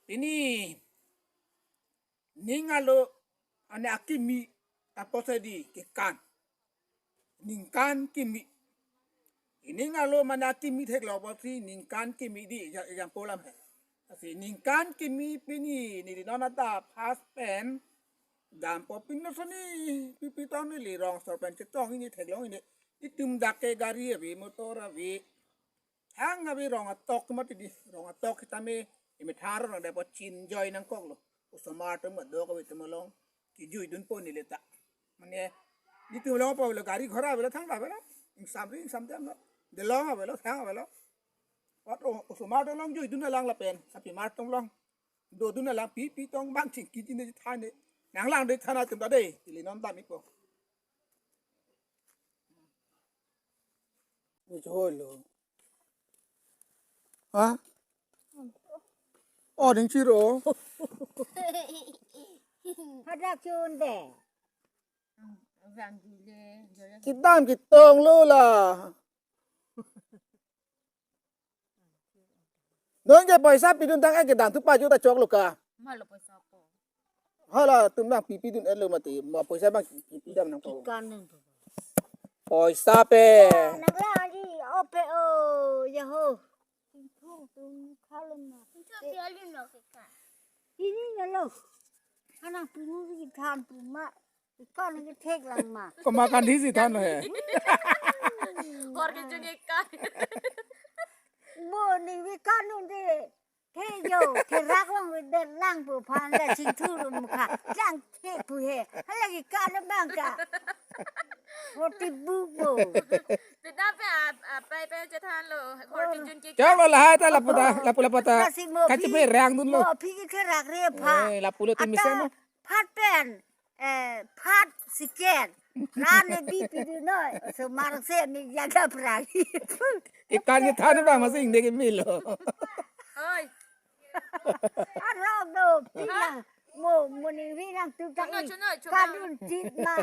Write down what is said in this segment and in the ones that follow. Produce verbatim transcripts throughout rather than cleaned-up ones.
Pini ning alo ane akimi apotsi di kekan. Ningkan kimi. Ining alo mane akimi theklong apotsi ningkan kimi di, ya, example lam he. Lasi ningkan kimi pini neli non adap first pen dampo pini soni pipi tong neli rong asor pen chetong ini theklong ini. Itum dak ke gari ave, motor ave. Thang ave rong atok mati di, rong atok sitame imethang rong dapo chin joi nangkoklo. Osomar atum adok ave atum along kijuidunpo neli ta. Mane, netum along apotlo gari ghora avelo, thang avelo. Ingsam ri ingsam damlo. Delong avelo, thang avelo. Ot o, osomar atum along juidun alang lapen, sapimar atum along dodun alang pipi tong bang chingki jine thane. Nanglang de thana atum ta de, ili non dam ikpo. Ujhoi lo. Ha? Oh, ding chiro. Hadak chun de. Kedam ketong lo la. Non ke poisa pidun tang ke kedam thupa juta choklo ka. Malo poisa ko. Hala, tum nang pipi dun-etlo mati. Ma poisa bang pipi dam nangpo. Ikan nang tu. Poisa pe. Nang la di ope o, ya ho. Tum tum khalon na. Tum tum khalon na kita. Ini na lo. Hanang punu di than puma. Ikan ke theklang ma. Komat kan di si than he. Hor kejun ikan. Bo ning ikan un de. Thejo, therak long ve det lang pu aphan la chingthur mukha. Lang the pu he. Hala ikan bang ka. Roti bu bo. Pida pe a, a, pai pe chethanlo. Hor kejun ke. Choklo lahai ta lapu ta, lapu lapu ta. Lasi mo kachipe phi, rang dunlo. Mo phi ke therak re pha. Eh, lapu lo tu misa na. Ata phat pen, eh, phat siken. Ran ne bi pidun noi. Osomar se mi jaga prali. Ikan kethan bang masing de ke milo. Oi. Arong do, pila. Mo, mo ning wi lang tu ta. Chunoi, i chunoi. Kanun chit ma,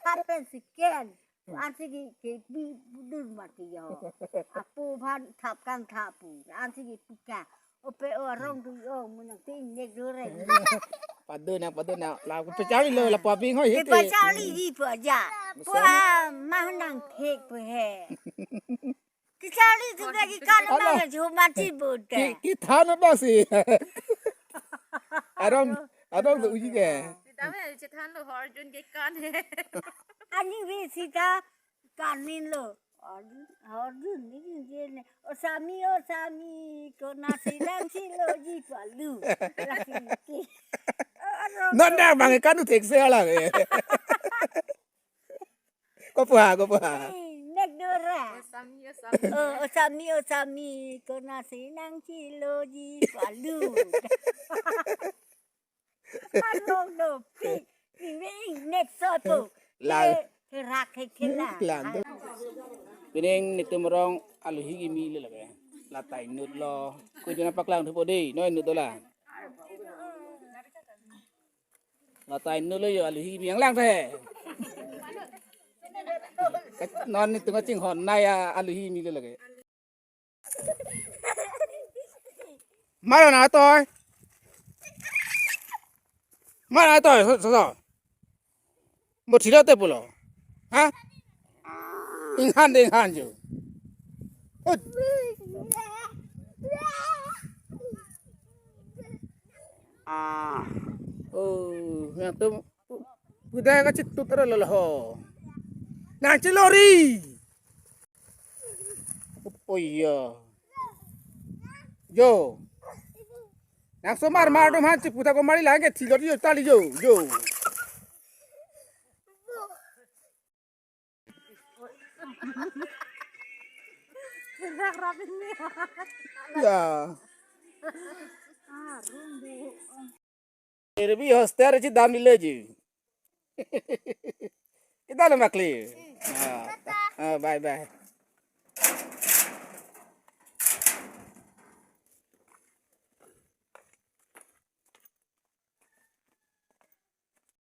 phat pen siken. Ansi ke, ke bi dur mati yo. Apu phan thap kang thap pu. Ansi ke pika. Ope o arong tu yo, mo nang ting nek dure. Padun na, padun na. La ku pachari lo, lapu abing hoi hete. Pachari di pu aja. Pu a, mah nang thek pu he. Kachari tu lagi kan. Ala. Mah jo mati bote. Ki, kethan apa si? Arong, arong tu uji ke. Sita me chethanlo hor kejun ke kan he. Ani ve sita kanin lo. Hor kejun, hor kejun ni kejun ne. O sami, o sami, konat si dam si lo ji palu. Lasi ke. Arong. Non na bang kan tu thek se ala ke. Kopo ha, kopo ha. Eh, nek dora. O sami, o sami. O, o sami, o sami, konat si nang chilo ji palu. Arong do, pi, pi, pi, nek sopo. Lang. He, herak he khela. Lang do. Pining netum arong aluhi kimi le lake. Lata inut lo. Kujuna paklang thupo de, noi inut dola. Lata inut lo yo aluhi kimi yang lang the. Non netum kachinghon nai ya aluhi kimi le lake. Mara na toi. Mara na toi, so, so, so. Mo thilo te pulo. Ha? Inghan de inghan jo. Ut. Ah. Oh, yang tu. Pu-, pudai kachitut ra lalaho. Nang chilori. Oh iya. Jo. Nang somar mar dum han chiputa ko mari lang ke thilori jo tali jo. Jo. Ya. Irbi hostel chidam di leji. Kita lo makli. Ah, ah, bye bye.